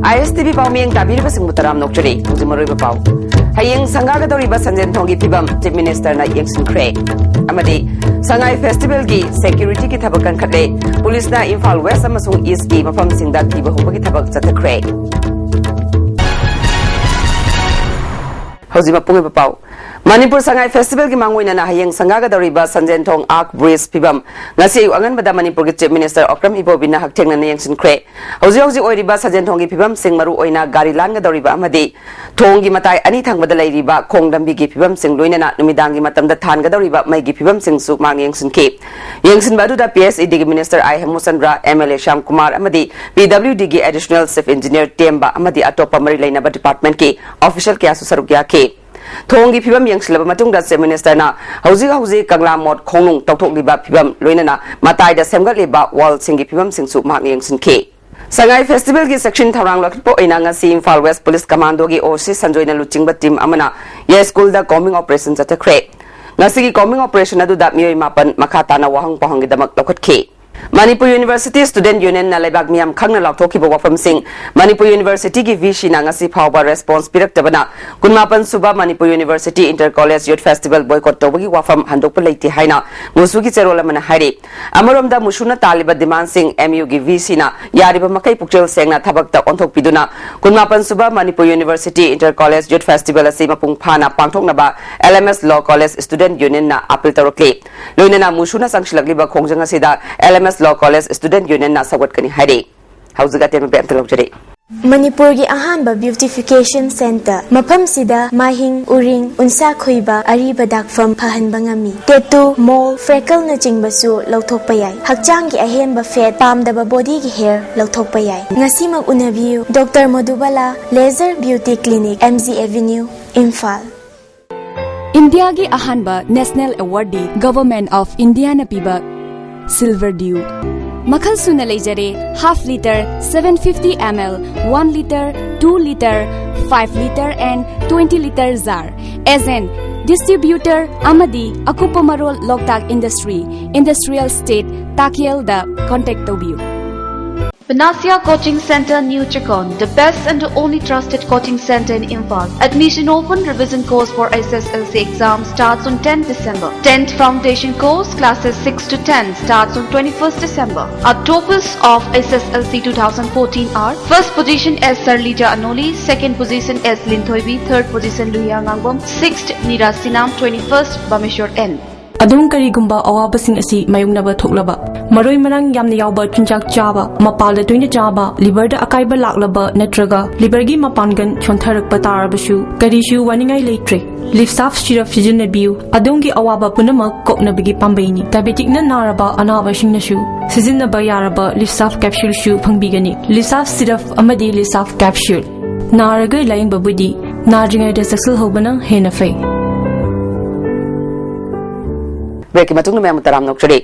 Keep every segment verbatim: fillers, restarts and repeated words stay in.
ꯑꯥꯏ ꯑꯦꯁ T V ꯄꯥꯎꯃꯤꯌꯦꯡ ꯇꯥꯕꯤꯔꯤꯕꯁꯤꯡꯕꯨ ꯇꯔꯥꯝꯅ ꯑꯣꯛꯆꯔꯤ꯫ ꯍꯧꯖꯤꯛ ꯃꯔꯨꯑꯣꯏꯕ ꯄꯥꯎ꯫ ꯍꯌꯦꯡ ꯁꯪꯒꯥꯒꯗꯧꯔꯤꯕ ꯁꯟꯖꯦꯟ ꯊꯣꯡꯒꯤ ꯐꯤꯕꯝ Chief Minister ꯅ ꯌꯦꯡꯁꯤꯟꯈ꯭ꯔꯦ꯫ ꯑꯃꯗꯤ ꯁꯉꯥꯏ Festival ꯒꯤ security ꯒꯤ ꯊꯕꯛ ꯀꯟꯈꯠꯂꯦ꯫ ꯄꯨꯂꯤꯁꯅ ꯏꯝꯐꯥꯜ West ꯑꯃꯁꯨꯡ East ꯀꯤ ꯃꯐꯝꯁꯤꯡꯗ ꯊꯤꯕ ꯍꯨꯝꯕꯒꯤ ꯊꯕꯛ ꯆꯠꯊꯈ꯭ꯔꯦ꯫ ꯍꯧꯖꯤꯛ ꯃꯄꯨꯡ ꯑꯣꯏꯕ ꯄꯥꯎ꯫ ꯃꯅꯤꯄꯨꯔ ꯁꯉꯥꯏ Festival ꯒꯤ ꯃꯥꯡꯑꯣꯏꯅꯅ ꯍꯌꯦꯡ ꯁꯪꯒꯥꯒꯗꯧꯔꯤꯕ ꯁꯟꯖꯦꯟ ꯊꯣꯡ Arch Bridge ꯐꯤꯕꯝ ꯉꯁꯤ ꯑꯌꯨꯛ ꯑꯉꯟꯕꯗ ꯃꯅꯤꯄꯨꯔꯒꯤ Chief Minister ꯑꯣꯀ꯭ꯔꯝ ꯏꯕꯣꯕꯤꯅ ꯍꯛꯊꯦꯡꯅꯅ ꯌꯦꯡꯁꯤꯟꯈ꯭ꯔꯦ꯫ ꯍꯧꯖꯤꯛ ꯍꯧꯖꯤꯛ ꯑꯣꯏꯔꯤꯕ ꯁꯟꯖꯦꯟ ꯊꯣꯡꯒꯤ ꯐꯤꯕꯝꯁꯤꯡ, ꯃꯔꯨ ꯑꯣꯏꯅ ꯒꯥꯔꯤ ꯂꯥꯟꯒꯗꯧꯔꯤꯕ ꯑꯃꯗꯤ ꯊꯣꯡꯒꯤ ꯃꯇꯥꯏ ꯑꯅꯤ ꯊꯪꯕꯗ ꯂꯩꯔꯤꯕ ꯈꯣꯡ ꯂꯝꯕꯤꯒꯤ ꯐꯤꯕꯝꯁꯤꯡ, ꯂꯣꯏꯅꯅ ꯅꯨꯃꯤꯗꯥꯡꯒꯤ ꯃꯇꯝꯗ ꯊꯥꯟꯒꯗꯧꯔꯤꯕ ꯃꯩꯒꯤ ꯐꯤꯕꯝꯁꯤꯡꯁꯨ ꯃꯍꯥꯛꯅ ꯌꯦꯡꯁꯤꯟꯈꯤ꯫ ꯌꯦꯡꯁꯤꯟꯕ ꯑꯗꯨꯗ P S E D ꯒꯤ Minister I ꯍꯦꯃꯨꯆꯟꯗ꯭ꯔ, M L A Shyam Kumar ꯑꯃꯗꯤ P W D ꯒꯤ Additional Chief Engineer ꯇꯦꯝꯕ ꯑꯃꯗꯤ ꯑꯇꯣꯞꯄ ꯃꯔꯤ ꯂꯩꯅꯕ department ꯀꯤ official ꯀꯌꯥꯁꯨ ꯁꯔꯨꯛ ꯌꯥꯈꯤ꯫ ꯊꯣꯡꯒꯤ ꯐꯤꯕꯝ ꯌꯦꯡꯁꯤꯜꯂꯕ ꯃꯇꯨꯡꯗ Chief Minister ꯅ ꯍꯧꯖꯤꯛ ꯍꯧꯖꯤꯛ ꯀꯪꯂꯥ ꯃꯣꯠ ꯈꯣꯡꯅꯨꯡ ꯇꯧꯊꯣꯛꯂꯤꯕ ꯐꯤꯕꯝ, ꯂꯣꯏꯅꯅ ꯃꯇꯥꯏꯗ ꯁꯦꯝꯒꯠꯂꯤꯕ wall ꯁꯤꯡꯒꯤ ꯐꯤꯕꯝꯁꯤꯡꯁꯨ ꯃꯍꯥꯛꯅ ꯌꯦꯡꯁꯤꯟꯈꯤ꯫ ꯁꯉꯥꯏ Festival ꯒꯤ ꯆꯦꯛꯁꯤꯟ ꯊꯧꯔꯥꯡ ꯂꯧꯈꯠꯄ ꯑꯣꯏꯅ ꯉꯁꯤ ꯏꯝꯐꯥꯜ West Police Commando ꯒꯤ O C ꯁꯟꯖꯣꯏꯅ ꯂꯨꯆꯤꯡꯕ team ꯑꯃꯅ ꯌꯥꯏꯁ꯭ꯀꯨꯜꯗ combing operation ꯆꯠꯊꯈ꯭ꯔꯦ꯫ ꯉꯁꯤꯒꯤ combing operation ꯑꯗꯨꯗ ꯃꯤꯑꯣꯏ ꯃꯥꯄꯟ ꯃꯈꯥ ꯇꯥꯅ ꯋꯥꯍꯪ ꯄꯥꯎꯍꯪꯒꯤꯗꯃꯛ ꯂꯧꯈꯠꯈꯤ꯫ ꯃꯅꯤꯄꯨꯔ University Student Union ꯅ ꯂꯩꯕꯥꯛ ꯃꯤꯌꯥꯝ ꯈꯪꯅ ꯂꯥꯎꯊꯣꯛꯈꯤꯕ ꯋꯥꯐꯝꯁꯤꯡ꯫ ꯃꯅꯤꯄꯨꯔ University ꯒꯤ V C ꯅ ꯉꯁꯤ ꯐꯥꯎꯕ response ꯄꯤꯔꯛꯇꯕꯅ ꯀꯨꯟꯃꯥꯄꯟ ꯁꯨꯕ Manipur University Inter College Youth Festival boycott ꯇꯧꯕꯒꯤ ꯋꯥꯐꯝ ꯍꯟꯗꯣꯛꯄ ꯂꯩꯇꯦ ꯍꯥꯏꯅ ꯃꯨꯁꯨꯒꯤ ꯆꯦꯔꯣꯜ ꯑꯃꯅ ꯍꯥꯏꯔꯤ꯫ ꯑꯃꯔꯣꯝꯗ ꯃꯨꯁꯨꯅ ꯇꯥꯜꯂꯤꯕ demand ꯁꯤꯡ M U ꯒꯤ V C ꯅ ꯌꯥꯔꯤꯕ ꯃꯈꯩ ꯄꯨꯛꯆꯦꯜ ꯁꯦꯡꯅ ꯊꯕꯛꯇ ꯑꯣꯟꯊꯣꯛꯄꯤꯗꯨꯅ ꯀꯨꯟꯃꯥꯄꯟ ꯁꯨꯕ Manipur University Inter College Youth Festival ꯑꯁꯤ ꯃꯄꯨꯡ ꯐꯥꯅ ꯄꯥꯡꯊꯣꯛꯅꯕ L M S Law College Student Union ꯅ appeal ꯇꯧꯔꯛꯂꯤ꯫ ꯂꯣꯏꯅꯅ ꯃꯨꯁꯨꯅ ꯆꯪꯁꯤꯜꯂꯛꯂꯤꯕ ꯈꯣꯡꯖꯪ ꯑꯁꯤꯗ L M S Law College Student Union ꯅ ꯁꯧꯒꯠꯀꯅꯤ ꯍꯥꯏꯔꯤ꯫ ꯍꯧꯖꯤꯛ ꯑꯇꯦꯟꯕ ꯄꯦ ꯑꯝꯇ ꯂꯧꯖꯔꯤ꯫ ꯃꯅꯤꯄꯨꯔꯒꯤ ꯑꯍꯥꯟꯕ beautification centre, ꯃꯐꯝꯁꯤꯗ ꯃꯥꯏꯍꯤꯡ, ꯎꯔꯤꯡ, ꯎꯟꯁꯥ ꯈꯣꯏꯕ, ꯑꯔꯤꯕ ꯗꯥꯛꯐꯝ ꯐꯍꯟꯕ ꯉꯝꯃꯤ꯫ Tattoo, mole, freckle ꯅꯆꯤꯡꯕꯁꯨ ꯂꯧꯊꯣꯛꯄ ꯌꯥꯏ꯫ ꯍꯛꯆꯥꯡꯒꯤ ꯑꯍꯦꯟꯕ fat, ꯄꯥꯝꯗꯕ body ꯒꯤ hair ꯂꯧꯊꯣꯛꯄ ꯌꯥꯏ꯫ ꯉꯁꯤꯃꯛ ꯎꯅꯕꯤꯌꯨ꯫ Doctor Madhubala Laser Beauty Clinic, M G Avenue, Imphal. ꯏꯟꯗꯤꯌꯥꯒꯤ ꯑꯍꯥꯟꯕ national award D Government of India ꯅ ꯄꯤꯕ Silver Dew꯫ ꯃꯈꯜ ꯁꯨꯅ ꯂꯩꯖꯔꯦ: half litre, seven fifty M L, one litre, two litre, five litre and twenty litre jar꯫ As an distributor ꯑꯃꯗꯤ ꯑꯀꯨꯞꯄ ꯃꯔꯣꯜ ꯂꯣꯛꯇꯥꯛ Industry, Industrial Estate, ꯇꯥꯀꯦꯜꯗ contact ꯇꯧꯕꯤꯌꯨ꯫ Panacea Coaching Center, New Chakon, the best and the only trusted coaching center in Imphal. Admission open. Revision course for S S L C exam starts on tenth December. tenth Foundation course, classes six to ten, starts on twenty-first December. Our toppers of S S L C two thousand fourteen are: first position S Sarlija Anoli, second position S Linthoibi, third position Luhia Ngangbam, sixth Nira Sinam, twenty-first Bameshwar N. ꯑꯗꯣꯝ ꯀꯔꯤꯒꯨꯝꯕ ꯑꯋꯥꯕꯁꯤꯡ ꯑꯁꯤ ꯃꯥꯌꯣꯛꯅꯕ ꯊꯣꯛꯂꯕ, ꯃꯔꯣꯏ ꯃꯔꯥꯡ ꯌꯥꯝꯅ ꯌꯥꯎꯕ ꯆꯤꯟꯖꯥꯛ ꯆꯥꯕ, ꯃꯄꯥꯜꯗ ꯇꯣꯏꯅ ꯆꯥꯕ, ꯂꯤꯚꯔꯗ ꯑꯀꯥꯏꯕ ꯂꯥꯛꯂꯕ ꯅꯠꯇ꯭ꯔꯒ ꯂꯤꯚꯔꯒꯤ ꯃꯄꯥꯡꯒꯜ ꯁꯣꯟꯊꯔꯛꯄ ꯇꯥꯔꯕꯁꯨ ꯀꯔꯤꯁꯨ ꯋꯥꯅꯤꯡꯉꯥꯏ ꯂꯩꯇ꯭ꯔꯦ꯫ ꯂꯤꯐꯁꯥꯐ ꯁꯤꯔꯞ ꯁꯤꯖꯤꯟꯅꯕꯤꯌꯨ, ꯑꯗꯣꯝꯒꯤ ꯑꯋꯥꯕ ꯄꯨꯝꯅꯃꯛ ꯀꯣꯛꯅꯕꯒꯤ ꯄꯥꯝꯕꯩꯅꯤ꯫ ꯗꯥꯏꯕꯦꯇꯤꯛꯅ ꯅꯥꯔꯕ ꯑꯅꯥꯕꯁꯤꯡꯅꯁꯨ ꯁꯤꯖꯤꯟꯅꯕ ꯌꯥꯔꯕ ꯂꯤꯐꯁꯥꯐ ꯀꯦꯞꯁꯨꯜꯁꯨ ꯐꯪꯕꯤꯒꯅꯤ꯫ ꯂꯤꯐꯁꯥꯐ ꯁꯤꯔꯞ ꯑꯃꯗꯤ ꯂꯤꯐꯁꯥꯐ ꯀꯦꯞꯁꯨꯜ꯫ ꯅꯥꯔꯒ ꯂꯥꯌꯦꯡꯕꯕꯨꯗꯤ ꯅꯥꯗ꯭ꯔꯤꯉꯩꯗ ꯆꯦꯛꯁꯤꯜꯍꯧꯕꯅ ꯍꯦꯟꯅ ꯐꯩ꯫ ꯕ꯭ꯔꯦꯛꯀꯤ ꯃꯇꯨꯡꯗ ꯃꯌꯥꯝ ꯇꯔꯥꯝꯅ ꯑꯣꯛꯆꯔꯤ꯫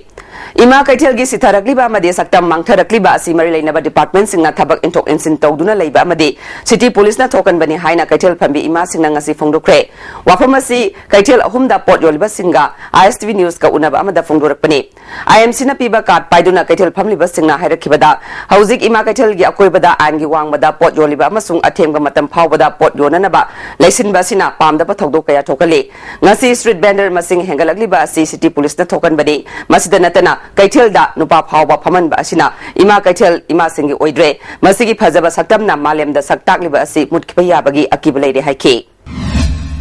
ꯏꯃꯥ ꯀꯩꯊꯦꯜꯒꯤ ꯁꯤꯊꯔꯛꯂꯤꯕ ꯑꯃꯗꯤ ꯁꯛꯇꯝ ꯃꯥꯡꯊꯔꯛꯂꯤꯕ ꯑꯁꯤ ꯃꯔꯤ ꯂꯩꯅꯕ ꯗꯤꯄꯥꯔꯠꯃꯦꯟꯁꯤꯡꯅ ꯊꯕꯛ ꯏꯟꯊꯣꯛ ꯏꯟꯁꯤꯟ ꯇꯧꯗꯨꯅ ꯂꯩꯕ ꯑꯃꯗꯤ ꯁꯤꯇꯤ ꯄꯨꯂꯤꯁꯅ ꯊꯣꯛꯍꯟꯕꯅꯤ ꯍꯥꯏꯅ ꯀꯩꯊꯦꯜ ꯐꯝꯕꯤ ꯏꯃꯥꯁꯤꯡꯅ ꯉꯁꯤ ꯐꯣꯡꯗꯣꯛꯈ꯭ꯔꯦ꯫ ꯋꯥꯐꯝ ꯑꯁꯤ ꯀꯩꯊꯦꯜ ꯑꯍꯨꯝꯗ ꯄꯣꯠ ꯌꯣꯜꯂꯤꯕꯁꯤꯡꯒ ꯑꯥꯏ ꯑꯦꯁ ꯇꯤ ꯚꯤ ꯅ꯭ꯌꯨꯁꯀ ꯎꯅꯕ ꯑꯃꯗ ꯐꯣꯡꯗꯣꯔꯛꯄꯅꯤ꯫ ꯑꯥꯏ ꯑꯦꯝ ꯁꯤꯅ ꯄꯤꯕ ꯀꯥꯔꯗ ꯄꯥꯏꯗꯨꯅ ꯀꯩꯊꯦꯜ ꯐꯝꯂꯤꯕꯁꯤꯡꯅ ꯍꯥꯏꯔꯛꯈꯤꯕꯗ, ꯍꯧꯖꯤꯛ ꯏꯃꯥ ꯀꯩꯊꯦꯜꯒꯤ ꯑꯀꯣꯏꯕꯗ ꯑꯥꯏꯟꯒꯤ ꯋꯥꯡꯃꯗ ꯄꯣꯠ ꯌꯣꯜꯂꯤꯕ ꯑꯃꯁꯨꯡ ꯑꯊꯦꯡꯕ ꯃꯇꯝ ꯐꯥꯎꯕꯗ ꯄꯣꯠ ꯌꯣꯟꯅꯅꯕ ꯂꯩꯁꯤꯟꯕ ꯑꯁꯤꯅ ꯄꯥꯝꯗꯕ ꯊꯧꯗꯣꯛ ꯀꯌꯥ ꯊꯣꯛꯍꯜꯂꯤ꯫ ꯉꯁꯤ ꯁ꯭ꯇ꯭ꯔꯤꯠ ꯚꯦꯟꯗꯔ ꯃꯁꯤꯡ ꯍꯦꯟꯒꯠꯂꯛꯂꯤꯕ ꯑꯁꯤ ꯁꯤꯇꯤ ꯄꯨꯂꯤꯁꯅ ꯊꯣꯛꯍꯟꯕꯅꯤ꯫ ꯃꯁꯤꯗ ꯅꯠꯇꯅ ꯀꯩꯊꯦꯜꯗ ꯅꯨꯄꯥ ꯐꯥꯎꯕ ꯐꯝꯍꯟꯕ ꯑꯁꯤꯅ ꯏꯃꯥ ꯀꯩꯊꯦꯜ ꯏꯃꯥꯁꯤꯡꯒꯤ ꯑꯣꯏꯗ꯭ꯔꯦ꯫ ꯃꯁꯤꯒꯤ ꯐꯖꯕ ꯁꯛꯇꯝꯅ ꯃꯥꯂꯦꯝꯗ ꯁꯛ ꯇꯥꯛꯂꯤꯕ ꯑꯁꯤ ꯃꯨꯠꯈꯤꯕ ꯌꯥꯕꯒꯤ ꯑꯀꯤꯕ ꯂꯩꯔꯦ ꯍꯥꯏꯈꯤ꯫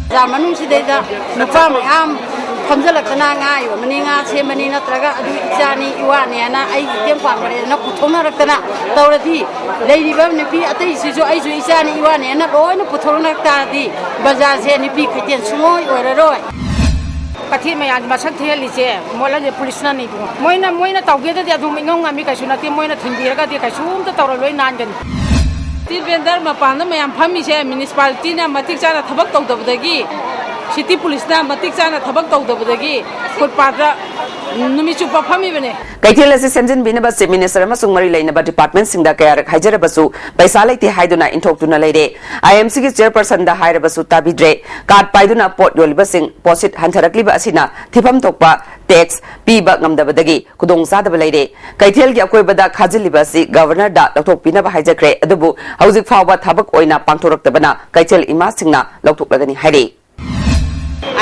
ꯕꯖꯥꯔ ꯃꯅꯨꯡꯁꯤꯗꯩꯗ ꯅꯨꯄꯥ ꯃꯌꯥꯝ ꯐꯝꯖꯜꯂꯛꯇꯅ, ꯉꯥ ꯌꯣꯟꯕꯅꯤ, ꯉꯥ ꯁꯦꯝꯕꯅꯤ, ꯅꯠꯇ꯭ꯔꯒ ꯑꯗꯨ ꯏꯆꯥꯅꯤ ꯏꯋꯥꯅꯦꯅ ꯑꯩꯒꯤ ꯏꯇꯦꯡ ꯄꯥꯡꯕꯅꯦꯅ ꯄꯨꯊꯣꯛꯅꯔꯛꯇꯅ ꯇꯧꯔꯗꯤ, ꯂꯩꯔꯤꯕ ꯅꯨꯄꯤ ꯑꯇꯩꯁꯤꯁꯨ ꯑꯩꯁꯨ ꯏꯆꯥꯅꯤ ꯏꯋꯥꯅꯦꯅ ꯂꯣꯏꯅ ꯄꯨꯊꯣꯛꯅꯔꯛ ꯇꯥꯔꯗꯤ, ꯕꯖꯥꯔꯁꯦ ꯅꯨꯄꯤ ꯀꯩꯊꯦꯜ ꯁꯨꯡꯑꯣꯏ ꯑꯣꯏꯔꯔꯣꯏ꯫ ꯀꯩꯊꯦꯜ ꯃꯌꯥꯝꯁꯦ ꯃꯁꯛ ꯊꯤꯍꯜꯂꯤꯁꯦ ꯃꯣꯠꯍꯜꯂꯤꯁꯦ ꯄꯨꯂꯤꯁꯅꯅꯤ ꯏꯕꯨꯡꯉꯣ꯫ ꯃꯣꯏꯅ, ꯃꯣꯏꯅ ꯇꯧꯒꯦꯗꯗꯤ ꯑꯗꯨꯝ ꯏꯉꯝ ꯉꯝꯃꯤ, ꯀꯩꯁꯨ ꯅꯠꯇꯦ꯫ ꯃꯣꯏꯅ ꯊꯤꯡꯕꯤꯔꯒꯗꯤ ꯀꯩꯁꯨꯝꯇ ꯇꯧꯔꯣꯏ, ꯂꯣꯏ ꯅꯥꯟꯒꯅꯤ꯫ ꯁ꯭ꯇ꯭ꯔꯤꯠ ꯚꯦꯟꯗꯔ ꯃꯄꯥꯟꯗ ꯃꯌꯥꯝ ꯐꯝꯃꯤꯁꯦ ꯃ꯭ꯌꯨꯅꯤꯁꯤꯄꯥꯂꯤꯇꯤꯅ ꯃꯇꯤꯛ ꯆꯥꯅ ꯊꯕꯛ ꯇꯧꯗꯕꯗꯒꯤ, ꯁꯤꯇꯤ ꯄꯨꯂꯤꯁꯅ ꯃꯇꯤꯛ ꯆꯥꯅ ꯊꯕꯛ ꯇꯧꯗꯕꯗꯒꯤ ꯐꯨꯠꯄꯥꯠꯇ ꯅꯨꯃꯤꯠ ꯆꯨꯞꯄ ꯐꯝꯃꯤꯕꯅꯦ꯫ ꯀꯩꯊꯦꯜ ꯑꯁꯤ ꯁꯦꯝꯖꯤꯟꯕꯤꯅꯕ Chief Minister ꯑꯃꯁꯨꯡ ꯃꯔꯤ ꯂꯩꯅꯕ department ꯁꯤꯡꯗ ꯀꯌꯥꯔꯛ ꯍꯥꯏꯖꯔꯕꯁꯨ ꯄꯩꯁꯥ ꯂꯩꯇꯦ ꯍꯥꯏꯗꯨꯅ ꯏꯟꯊꯣꯛꯇꯨꯅ ꯂꯩꯔꯦ꯫ IMC ꯒꯤ chairperson ꯗ ꯍꯥꯏꯔꯕꯁꯨ ꯇꯥꯕꯤꯗ꯭ꯔꯦ꯫ Card ꯄꯥꯏꯗꯨꯅ ꯄꯣꯠ ꯌꯣꯜꯂꯤꯕꯁꯤꯡ ꯄꯣꯠꯁꯤꯠ ꯍꯟꯊꯔꯛꯂꯤꯕ ꯑꯁꯤꯅ ꯊꯤꯐꯝ ꯊꯣꯛꯄ tax ꯄꯤꯕ ꯉꯝꯗꯕꯗꯒꯤ ꯈꯨꯗꯣꯡꯆꯥꯗꯕ ꯂꯩꯔꯦ꯫ ꯀꯩꯊꯦꯜꯒꯤ ꯑꯀꯣꯏꯕꯗ ꯈꯥꯖꯤꯜꯂꯤꯕ ꯑꯁꯤ Governor ꯗ ꯂꯧꯊꯣꯛꯄꯤꯅꯕ ꯍꯥꯏꯖꯈ꯭ꯔꯦ, ꯑꯗꯨꯕꯨ ꯍꯧꯖꯤꯛ ꯐꯥꯎꯕ ꯊꯕꯛ ꯑꯣꯏꯅ ꯄꯥꯡꯊꯣꯔꯛꯇꯕꯅ ꯀꯩꯊꯦꯜ ꯏꯃꯥꯁꯤꯡꯅ ꯂꯧꯊꯣꯛꯂꯒꯅꯤ ꯍꯥꯏꯔꯤ꯫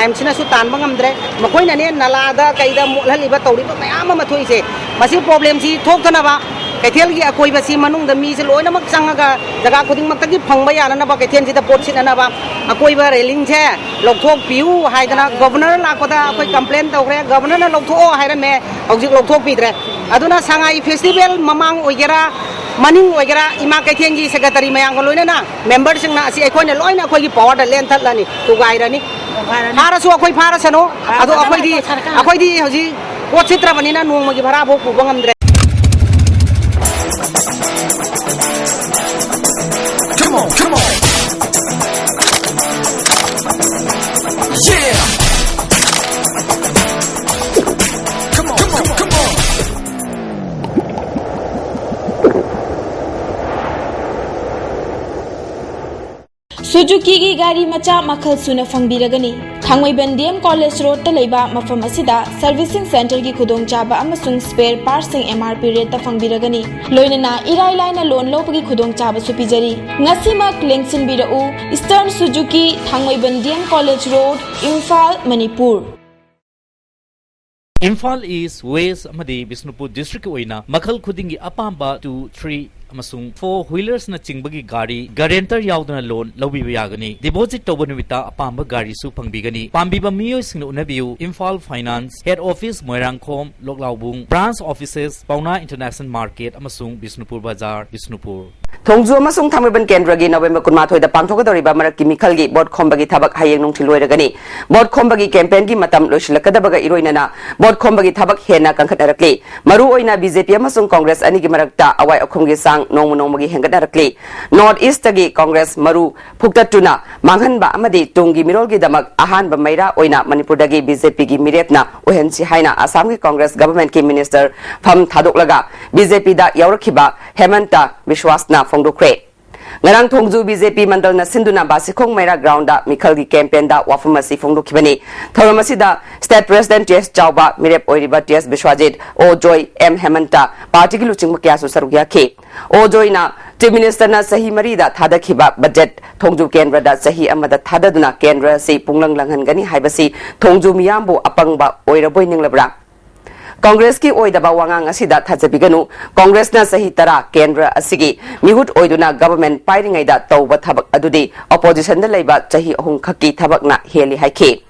IMC ꯅꯁꯨ ꯇꯥꯟꯕ ꯉꯝꯗ꯭ꯔꯦ꯫ ꯃꯈꯣꯏꯅꯅꯦ ꯅꯂꯥꯗ ꯀꯩꯗ ꯃꯣꯠꯍꯜꯂꯤꯕ ꯇꯧꯔꯤꯕ ꯃꯌꯥꯝ ꯑꯃ ꯊꯣꯛꯏꯁꯦ, ꯃꯁꯤ problem ꯁꯤ ꯊꯣꯛꯇꯅꯕ ꯀꯩꯊꯦꯜꯒꯤ ꯑꯀꯣꯏꯕꯁꯤ ꯃꯅꯨꯡꯗ ꯃꯤꯁꯦ ꯂꯣꯏꯅꯃꯛ ꯆꯪꯉꯒ ꯖꯒꯥ ꯈꯨꯗꯤꯡꯃꯛꯇꯒꯤ ꯐꯪꯕ ꯌꯥꯅꯅꯕ, ꯀꯩꯊꯦꯜꯁꯤꯗ ꯄꯣꯠ ꯁꯤꯠꯅꯅꯕ ꯑꯀꯣꯏꯕ railing ꯁꯦ ꯂꯧꯊꯣꯛꯄꯤꯌꯨ ꯍꯥꯏꯗꯅ Governor ꯂꯥꯛꯄꯗ ꯑꯩꯈꯣꯏ complain ꯇꯧꯈ꯭ꯔꯦ꯫ Governor ꯅ ꯂꯧꯊꯣꯛꯑꯣ ꯍꯥꯏꯔꯝꯃꯦ, ꯍꯧꯖꯤꯛ ꯂꯧꯊꯣꯛꯄꯤꯗ꯭ꯔꯦ꯫ ꯑꯗꯨꯅ ꯁꯉꯥꯏ festival ꯃꯃꯥꯡ ꯑꯣꯏꯒꯦꯔꯥ, ꯃꯅꯤꯡ ꯑꯣꯏꯒꯦꯔꯥ, ꯏꯃꯥ ꯀꯩꯊꯦꯜꯒꯤ secretary ꯃꯌꯥꯝꯒ ꯂꯣꯏꯅꯅ member ꯁꯤꯡꯅ ꯑꯁꯤ ꯑꯩꯈꯣꯏꯅ ꯂꯣꯏꯅ ꯑꯩꯈꯣꯏꯒꯤ power ꯗ ꯂꯦꯟꯊꯠꯂꯅꯤ, ꯊꯨꯒꯥꯏꯔꯅꯤ꯫ ꯐꯥꯔꯁꯨ ꯑꯩꯈꯣꯏ ꯐꯥꯔꯁꯅꯨ꯫ ꯑꯗꯣ ꯑꯩꯈꯣꯏꯗꯤ, ꯑꯩꯈꯣꯏꯗꯤ ꯍꯧꯖꯤꯛ ꯄꯣꯠ ꯁꯤꯠꯇ꯭ꯔꯕꯅꯤꯅ ꯅꯣꯡꯃꯒꯤ ꯚꯔꯥ ꯐꯥꯎ ꯄꯨꯕ ꯉꯝꯗ꯭ꯔꯦ꯫ Come on, come on. Yeah. Come on, come on, come on. ꯁꯨꯖꯨꯀꯤꯒꯤ ꯒꯥꯔꯤ ꯃꯆꯥ ꯃꯈꯜ ꯁꯨꯅ ꯐꯪꯕꯤꯔꯒꯅꯤ꯫ ꯊꯥꯡꯃꯩꯕꯟ D M College Road ꯇ ꯂꯩꯕ ꯃꯐꯝ ꯑꯁꯤꯗ servicing center ꯒꯤ ꯈꯨꯗꯣꯡꯆꯥꯕ ꯑꯃꯁꯨꯡ spare parts ꯁꯤꯡ M R P rate ꯇ ꯐꯪꯕꯤꯔꯒꯅꯤ꯫ ꯂꯣꯏꯅꯅ ꯏꯔꯥꯏ ꯂꯥꯏꯅ loan ꯂꯧꯕꯒꯤ ꯈꯨꯗꯣꯡꯆꯥꯕꯁꯨ ꯄꯤꯖꯔꯤ꯫ ꯉꯁꯤꯃꯛ ꯂꯦꯡꯁꯤꯟꯕꯤꯔꯛꯎ꯫ Eastern Suzuki, ꯊꯥꯡꯃꯩꯕꯟ D M College Road, Imphal, Manipur. Imphal east, West ꯑꯃꯗꯤ ꯕꯤꯁꯅꯨꯄꯨꯔ district ꯀꯤ ꯑꯣꯏꯅ ꯃꯈꯜ ꯈꯨꯗꯤꯡꯒꯤ ꯑꯄꯥꯝꯕ two, three ꯑꯃꯁꯨꯡ four wheelers ꯅꯆꯤꯡꯕꯒꯤ ꯒꯥꯔꯤ guarantor ꯌꯥꯎꯗꯅ loan ꯂꯧꯕꯤꯕ ꯌꯥꯒꯅꯤ꯫ Deposit ꯇꯧꯕ ꯅꯨꯃꯤꯠꯇ ꯑꯄꯥꯝꯕ ꯒꯥꯔꯤꯁꯨ ꯐꯪꯕꯤꯒꯅꯤ꯫ ꯄꯥꯝꯕꯤꯕ ꯃꯤꯑꯣꯏꯁꯤꯡꯅ ꯎꯅꯕꯤꯌꯨ꯫ Imphal Finance, Head Office, Moirangkhom, ꯂꯣꯛꯂꯥꯎꯕꯨꯡ, Branch Offices, ꯄꯥꯎꯅꯥ International Market ꯑꯃꯁꯨꯡ ꯕꯤꯁꯅꯨꯄꯨꯔ ꯕꯖꯥꯔ, ꯕꯤꯁꯅꯨꯄꯨꯔ꯫ ꯊꯣꯡꯖꯨ ꯑꯃꯁꯨꯡ ꯊꯥꯡꯃꯩꯕꯟ ꯀꯦꯟꯗ꯭ꯔꯒꯤ ꯅꯣꯕꯦꯝꯕꯔ ꯀꯨꯟꯃꯥꯊꯣꯏꯗ ꯄꯥꯡꯊꯣꯛꯀꯗꯧꯔꯤꯕ ꯃꯔꯛꯀꯤ ꯃꯤꯈꯜꯒꯤ ꯚꯣꯠ ꯈꯣꯝꯕꯒꯤ ꯊꯕꯛ ꯍꯌꯦꯡ ꯅꯨꯡꯊꯤꯜ ꯂꯣꯏꯔꯒꯅꯤ꯫ ꯚꯣꯠ ꯈꯣꯝꯕꯒꯤ ꯀꯦꯝꯄꯦꯟꯒꯤ ꯃꯇꯝ ꯂꯣꯏꯁꯤꯜꯂꯛꯀꯗꯕꯒ ꯏꯔꯣꯏꯅꯅ ꯚꯣꯠ ꯈꯣꯝꯕꯒꯤ ꯊꯕꯛ ꯍꯦꯟꯅ ꯀꯟꯈꯠꯅꯔꯛꯂꯤ꯫ ꯃꯔꯨ ꯑꯣꯏꯅ ꯕꯤ ꯖꯦ ꯄꯤ ꯑꯃꯁꯨꯡ ꯀꯣꯡꯒ꯭ꯔꯦꯁ ꯑꯅꯤꯒꯤ ꯃꯔꯛꯇ ꯑꯋꯥꯏ ꯑꯈꯨꯝꯒꯤ ꯆꯥꯡ ꯅꯣꯡꯃ ꯅꯣꯡꯃꯒꯤ ꯍꯦꯟꯒꯠꯅꯔꯛꯂꯤ꯫ ꯅꯣꯔꯠ ꯏꯁꯇꯒꯤ ꯀꯣꯡꯒ꯭ꯔꯦꯁ ꯃꯔꯨ ꯐꯨꯛꯇꯠꯇꯨꯅ ꯃꯥꯡꯍꯟꯕ ꯑꯃꯗꯤ ꯇꯨꯡꯒꯤ ꯃꯤꯔꯣꯜꯒꯤꯗꯃꯛ ꯑꯍꯥꯟꯕ ꯃꯩꯔꯥ ꯑꯣꯏꯅ ꯃꯅꯤꯄꯨꯔꯗꯒꯤ ꯕꯤ ꯖꯦ ꯄꯤꯒꯤ ꯃꯤꯔꯦꯞꯅ ꯑꯣꯏꯍꯟꯁꯤ ꯍꯥꯏꯅ ꯑꯁꯥꯝꯒꯤ ꯀꯣꯡꯒ꯭ꯔꯦꯁ ꯒꯚꯔꯟꯃꯦꯟꯠꯀꯤ ꯃꯤꯅꯤꯁꯇꯔ ꯐꯝ ꯊꯥꯗꯣꯛꯂꯒ ꯕꯤ ꯖꯦ ꯄꯤꯗ ꯌꯥꯎꯔꯛꯈꯤꯕ ꯍꯦꯃꯟꯇ ꯕꯤꯁ꯭ꯋꯥꯁꯅ ꯐꯣꯡꯗꯣꯛꯈ꯭ꯔꯦ꯫ ꯉꯔꯥꯡ ꯊꯣꯡꯖꯨ ꯕꯤ ꯖꯦ ꯄꯤ ꯃꯟꯗꯜꯅ ꯁꯤꯟꯗꯨꯅ ꯕꯥꯁꯤꯈꯣꯡ ꯃꯩꯔꯥ ꯒ꯭ꯔꯥꯎꯟꯗ ꯃꯤꯈꯜꯒꯤ ꯀꯦꯝꯄꯦꯟꯗ ꯋꯥꯐꯝ ꯑꯁꯤ ꯐꯣꯡꯗꯣꯛꯈꯤꯕꯅꯤ꯫ ꯊꯧꯔꯝ ꯑꯁꯤꯗ ꯁ꯭ꯇꯦꯠ ꯄ꯭ꯔꯦꯁꯤꯗꯦꯟꯠ ꯇꯤ ꯑꯦꯁ ꯆꯥꯎꯕ, ꯃꯤꯔꯦꯞ ꯑꯣꯏꯔꯤꯕ ꯇꯤ ꯑꯦꯁ ꯕꯤꯁ꯭ꯋꯥꯖꯤꯠ, ꯑꯣ ꯖꯣꯏ, ꯑꯦꯝ ꯍꯦꯃꯟꯇ, ꯄꯥꯔꯇꯤꯒꯤ ꯂꯨꯆꯤꯡꯕ ꯀꯌꯥꯁꯨ ꯁꯔꯨꯛ ꯌꯥꯈꯤ꯫ ꯑꯣ ꯖꯣꯏꯅ ꯆꯤꯐ ꯃꯤꯅꯤꯁꯇꯔꯅ ꯆꯍꯤ ꯃꯔꯤꯗ ꯊꯥꯗꯈꯤꯕ ꯕꯖꯦꯠ ꯊꯣꯡꯖꯨ ꯀꯦꯟꯗ꯭ꯔꯗ ꯆꯍꯤ ꯑꯃꯗ ꯊꯥꯗꯗꯨꯅ ꯀꯦꯟꯗ꯭ꯔ ꯑꯁꯤ ꯄꯨꯡꯂꯪ ꯂꯪꯍꯟꯒꯅꯤ ꯍꯥꯏꯕꯁꯤ ꯊꯣꯡꯖꯨ ꯃꯤꯌꯥꯝꯕꯨ ꯑꯄꯪꯕ ꯑꯣꯏꯔꯕꯣꯏ ꯅꯤꯡꯂꯕ꯭ꯔꯥ? ꯀꯣꯡꯒ꯭ꯔꯦꯁꯀꯤ ꯑꯣꯏꯗꯕ ꯋꯥꯉꯥꯡ ꯑꯁꯤꯗ ꯊꯥꯖꯕꯤꯒꯅꯨ꯫ ꯀꯣꯡꯒ꯭ꯔꯦꯁꯅ ꯆꯍꯤ ꯇꯔꯥ ꯀꯦꯟꯗ꯭ꯔ ꯑꯁꯤꯒꯤ ꯃꯤꯍꯨꯠ ꯑꯣꯏꯗꯨꯅ ꯒꯚꯔꯟꯃꯦꯟꯠ ꯄꯥꯏꯔꯤꯉꯩꯗ ꯇꯧꯕ ꯊꯕꯛ ꯑꯗꯨꯗꯤ ꯑꯣꯄꯣꯖꯤꯁꯟꯗ ꯂꯩꯕ ꯆꯍꯤ ꯑꯍꯨꯝ ꯈꯛꯀꯤ ꯊꯕꯛꯅ ꯍꯦꯜꯂꯤ ꯍꯥꯏꯈꯤ꯫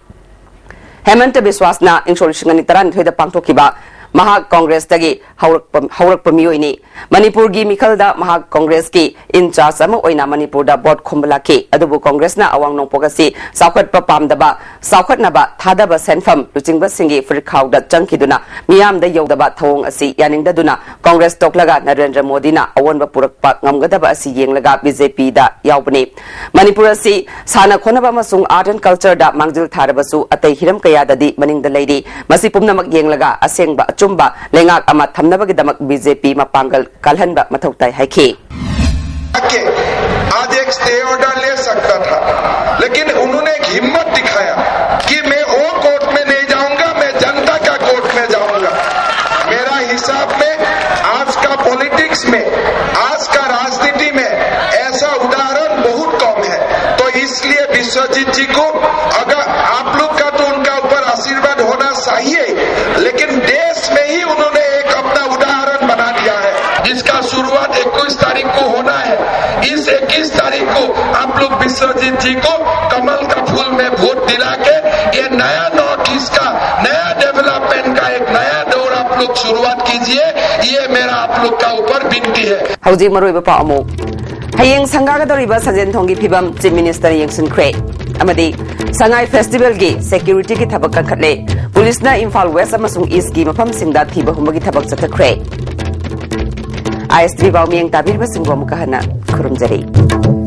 ꯍꯦꯃꯟꯇ ꯕꯤꯁ꯭ꯋꯥꯁꯅ ꯏꯪ ꯁꯣꯛ ꯂꯤꯁꯤꯡ ꯑꯅꯤ ꯇꯔꯥꯅꯤꯊꯣꯏꯗ ꯄꯥꯡꯊꯣꯛꯈꯤꯕ ꯃꯍꯥꯛ ꯀꯣꯡꯒ꯭ꯔꯦꯁꯇꯒꯤ ꯍꯧꯔꯛꯄ, ꯍꯧꯔꯛꯄ ꯃꯤꯑꯣꯏꯅꯤ꯫ ꯃꯅꯤꯄꯨꯔꯒꯤ ꯃꯤꯈꯜꯗ ꯃꯍꯥꯛ ꯀꯣꯡꯒ꯭ꯔꯦꯁꯀꯤ ꯏꯟꯆꯥꯔꯖ ꯑꯃ ꯑꯣꯏꯅ ꯃꯅꯤꯄꯨꯔꯗ ꯚꯣꯠ ꯈꯣꯝꯕ ꯂꯥꯛꯈꯤ꯫ ꯑꯗꯨꯕꯨ ꯀꯣꯡꯒ꯭ꯔꯦꯁꯅ ꯑꯋꯥꯡ ꯅꯣꯡꯄꯣꯛ ꯑꯁꯤ ꯆꯥꯎꯈꯠꯄ ꯄꯥꯝꯗꯕ, ꯆꯥꯎꯈꯠꯅꯕ ꯊꯥꯗꯕ ꯁꯦꯟꯐꯝ ꯂꯨꯆꯤꯡꯕꯁꯤꯡꯒꯤ ꯐꯨꯔꯤꯠꯈꯥꯎꯗ ꯆꯪꯈꯤꯗꯨꯅ ꯃꯤꯌꯥꯝꯗ ꯌꯧꯗꯕ ꯊꯧꯑꯣꯡ ꯑꯁꯤ ꯌꯥꯅꯤꯡꯗꯗꯨꯅ ꯀꯣꯡꯒ꯭ꯔꯦꯁ ꯇꯣꯛꯂꯒ ꯅꯔꯦꯟꯗ꯭ꯔ ꯃꯣꯗꯤꯅ ꯑꯑꯣꯟꯕ ꯄꯨꯔꯛꯄ ꯉꯝꯒꯗꯕ ꯑꯁꯤ ꯌꯦꯡꯂꯒ ꯕꯤ ꯖꯦ ꯄꯤꯗ ꯌꯥꯎꯕꯅꯤ꯫ ꯃꯅꯤꯄꯨꯔ ꯑꯁꯤ ꯁꯥꯟꯅ ꯈꯣꯠꯅꯕ ꯑꯃꯁꯨꯡ ꯑꯥꯔꯠ ꯑꯦꯟ ꯀꯜꯆꯔꯗ ꯃꯥꯡꯖꯤꯜ ꯊꯥꯔꯕꯁꯨ ꯑꯇꯩ ꯍꯤꯔꯝ ꯀꯌꯥꯗꯗꯤ ꯃꯅꯤꯡꯗ ꯂꯩꯔꯤ꯫ ꯃꯁꯤ ꯄꯨꯝꯅꯃꯛ ꯌꯦꯡꯂꯒ ꯑꯁꯦꯡꯕ ꯑꯆꯨꯝꯕ ꯂꯩꯉꯥꯛ ꯑꯃ ꯊꯝꯅꯕꯒꯤꯗꯃꯛ ꯕꯤ ꯖꯦ ꯄꯤ ꯃꯄꯥꯡꯒꯜ ꯀꯜꯍꯟꯕ ꯃꯊꯧ ꯇꯥꯏ ꯍꯥꯏꯈꯤ꯫ के आज एक स्टे ऑर्डर ले सकता था, लेकिन उन्होंने एक हिम्मत दिखाया कि मैं वो कोर्ट में नहीं जाऊंगा, मैं जनता का कोर्ट में जाऊंगा। मेरा हिसाब में आज का पॉलिटिक्स में, आज का राजनीति में ऐसा उदाहरण बहुत कम है। तो इसलिए विश्वजीत जी को, अगर आप लोग का तो उनका ऊपर आशीर्वाद होना चाहिए, लेकिन देश में ही उन्होंने एक अपना उदाहरण बना दिया है, जिसका शुरुआत इक्कीस तारीख को होना है। इस इक्कीस तारीख को आप लोग विश्वजीत जी को कमल का फूल में वोट दिला के ये नया नॉर्थ ईस्ट का, नया डेवलपमेंट का एक नया दौर आप शुरुआत कीजिए, ये मेरा आप लोग का ऊपर विनती है। ꯍꯧꯖꯤꯛ ꯃꯔꯨꯑꯣꯏꯕ ꯄꯥꯎ ꯑꯃꯨꯛ꯫ ꯍꯌꯦꯡ ꯁꯪꯒꯥꯒꯗꯧꯔꯤꯕ ꯁꯟꯖꯦꯟ ꯊꯣꯡꯒꯤ ꯐꯤꯕꯝ ꯆꯤꯐ ꯃꯤꯅꯤꯁꯇꯔꯅ ꯌꯦꯡꯁꯤꯟꯈ꯭ꯔꯦ꯫ ꯑꯃꯗꯤ ꯁꯉꯥꯏ ꯐꯦꯁꯇꯤꯚꯦꯜꯒꯤ ꯁꯦꯀ꯭ꯌꯨꯔꯤꯇꯤꯒꯤ ꯊꯕꯛ ꯀꯟꯈꯠꯂꯦ꯫ ꯄꯨꯂꯤꯁꯅ ꯏꯝꯐꯥꯜ ꯋꯦꯁ ꯑꯃꯁꯨꯡ ꯏꯁꯀꯤ ꯃꯐꯝꯁꯤꯡꯗ ꯊꯤꯕ ꯍꯨꯝꯕꯒꯤ ꯊꯕꯛ ꯆꯠꯊꯈ꯭ꯔꯦ꯫ ꯑꯥꯏ ꯑꯦꯁ ꯇꯤ ꯚꯤ ꯄꯥꯎꯃꯤꯌꯦꯡ ꯇꯥꯕꯤꯔꯤꯕꯁꯤꯡꯕꯨ ꯑꯃꯨꯛꯀ ꯍꯟꯅ ꯈꯨꯔꯨꯝꯖꯔꯤ꯫